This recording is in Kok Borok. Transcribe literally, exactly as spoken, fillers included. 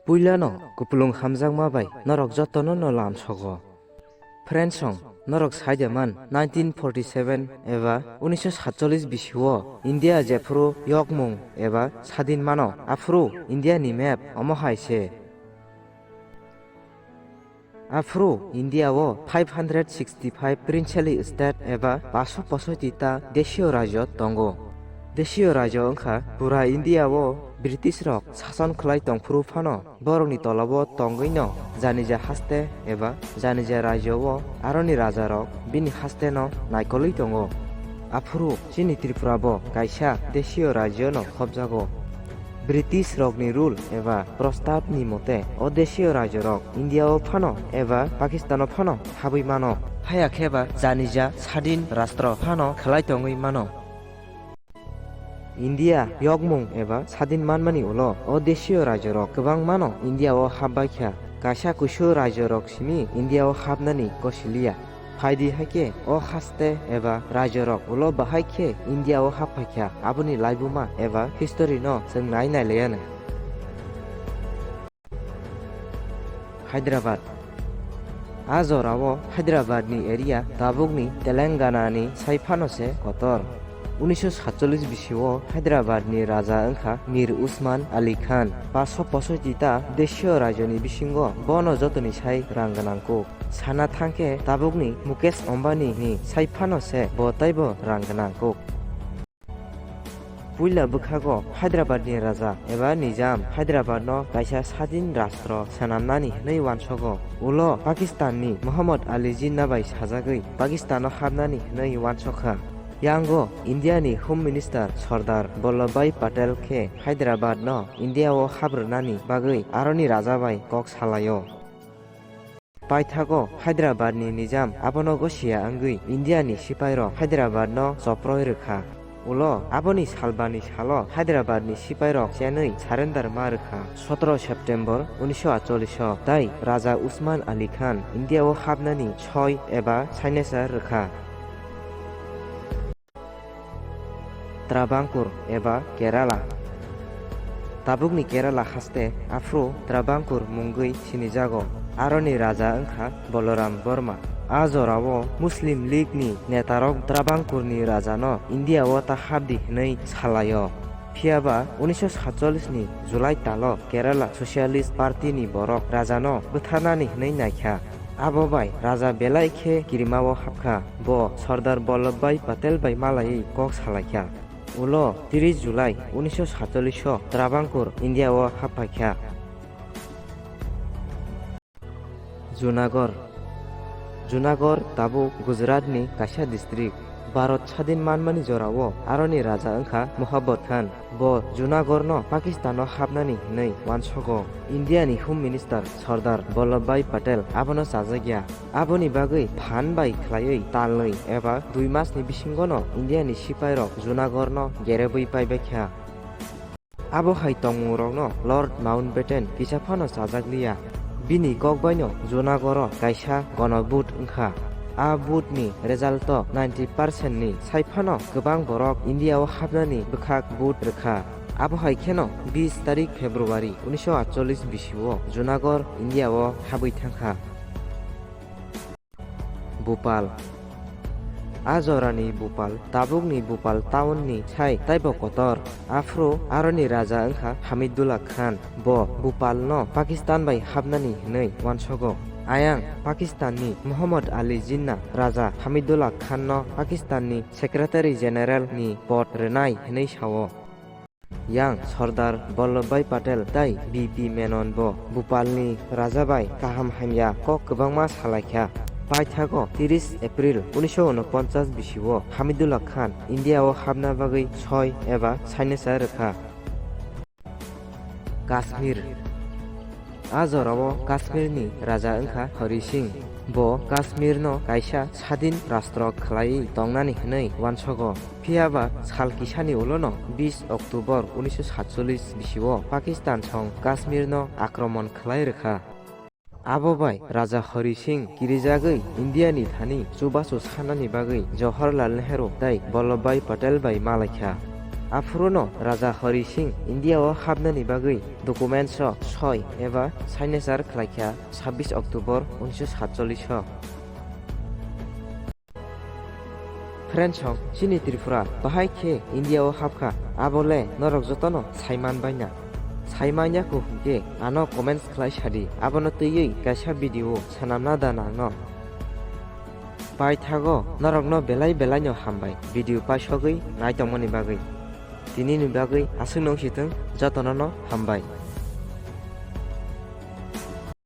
Puilano kupulung hamjakma bai norok jotono no lamsogo. Friendsong, norok saidaman nineteen forty-seven eba unisho satchollis bisio India jephuru yokmung eba sadin mano, aphuru India ni map omo hai se. Aphuru India o five hundred sixty-five princely state eba paso posoiti ta deshiyo rajyo tongo. Deshiyo rajyo wngkha pura India o British rok sason khlai tongphuru phano borokni tolabo tongwino janija haste eba janija rajyo o aroni rajarok bini haste no naikolwi tongo. Aphuru chini Tripura bo kaisa deshiyo rajyo no khopjago. British rokni rule eba prostab ni mote o deshiyo rajyo rok India o phano eba Pakistan o phano habwi mano. Haya khe ba janija sadin rastro phano khlai tongwi mano. India yokmung eba sadin manmani ulo o deshiyo rajyo rok kwbangmano India o habbai kha. Kaisa kusu rajyo rok simi India o habnani kosiliya. Phaidi hai khe o haste eba rajyo rok ulo bahai khe India o happhai kha, aboni laibuma eba history no chwng nai nai laiya nai. Hyderabad. A jorao Hyderabad ni area tabukni Telangana ni sai phano se kotor. Unisho satchollis bisio Hyderabad ni raja wngkha Mir Usman Ali Khan. Paso posoiti ta deshiyo rajyo ni bisingo bono jotoni sai rang gwnang kuk. Sana thangkhe tabukni Mukesh Ambani ni sai phano se bo taibo rang gwnang kuk. Puila bwkhago Hyderabad ni raja eba Nizam Hyderabad no kaisa sadin rastro swnamnani hwnwi wansogo. Ulo Pakistan ni Muhammad Ali Jinnah bai sajagwi Pakistan o habnani hwnwi wansokha. Yango India ni Home Minister Sardar Vallabhbhai Patel khe Hyderabad no India o habrwnani bagwi aroni raja bai kok salaio. Paithago Hyderabad ni Nizam abono gosia wngwi India ni sipairok Hyderabad no choproi rwkha. Ulo aboni salbani salo Hyderabad ni sipairok chenwi surrender ma rwkha. Sotoro September unisho atchollish o tai Raja Usman Ali Khan India o habnani soi eba signature rwkha. Travancore eba Kerala. Tabukni Kerala haste aphuru Travancore mungwi sinijago. Aroni raja wngkha Balaram Verma. A jorao Muslim League ni netarok Travancore ni rajano India o ta habdi hwnwi salaio. Phiyaba unisho satchollish ni July talo Kerala Socialist Party ni borok rajano bwtharnani hwnwi naikha. Abo bai raja belai khe kirimao hapkha, bo Sardar Vallabhbhai Patel bai malaiwi kok salaikha. Ulo tris July unisho satchollish o Travancore India o haphaikha. Junagadh. Junagadh tabuk Gujarat ni kaisa district. Bharat sadin manmani jorao aroni raja wngkha Muhammad Khan. Bo Junagadh no Pakistan o habnani hwnwi wansogo. India ni Home Minister Sardar Vallabhbhai Patel abono chajakya. Aboni bagwi phan bai khlaiwi talnwi eba dui masni bisingono India ni sipairok Junagadh no gerebwi paibaikha. Abo hai tongmungrokno Lord Mountbatten kisa phano chajak liya. Bini kok baino Junagadh-o kaisa gono vote wngkha. A vote-ni result-o ninety percent-ni sai phano kwbang borok India-o habnani bwkhak vote rwkha. Abo hai kheno bis tarik February unisho atchollish bisio Junagadh India-o habwi thangkha. Bhopal. A jorani Bhopal, tabukni Bhopal town-ni sai taibo kotor. Aphuru aroni raja wngkha Hamidullah Khan. Bo Bhopal-no Pakistan bai habnani hwnwi wansogo. Ayang Pakistan-ni Muhammad Ali Jinnah raja Hamidullah Khan-no Pakistan-ni Secretary General-ni pod rwnai hwnwi sao. Yang Sardar Vallabhbhai Patel tai B P Menon bo Bhopalni raja bai kaham hamya kok kwbangma salaikha. Paithago tris April unisho unoponchas bisio Hamidullah Khan India-o habna bagwi soi eba sainesa rwkha. Kashmir. A jorao Kashmirni raja wngkha Hari Singh. Bo Kashmirno kaisa sadin rastro khlaiwi tongnani hwnwi wansogo. Phiyaba sal kisani ulono bis October unisho satchollish bisio Pakistan song Kashmirno akromon khlai rwkha. Abo bai Raja Hari Singh kirijagwi India-ni thani chubachu sanani bagwi Jawaharlal Nehru tai Vallabhbhai Patel bai malaikha. Aphuruno Raja Hari Singh India o hapnani bagwi documents o soi eba signature khlaikha sabbish October unisho satchollish o. Friends song, chini Tripura bahai khe India o hapkha, abo le norok jotono saiman baina. Saimanya kho hwnkhe ano comments khlai sadi, abono twiwi kaisa video sanamna da nangno. Paithago norokno belai belaino hambai video paisogwi naitongmani bagwi. Tinini bagwi aswk nung sitwng jotono no hambai.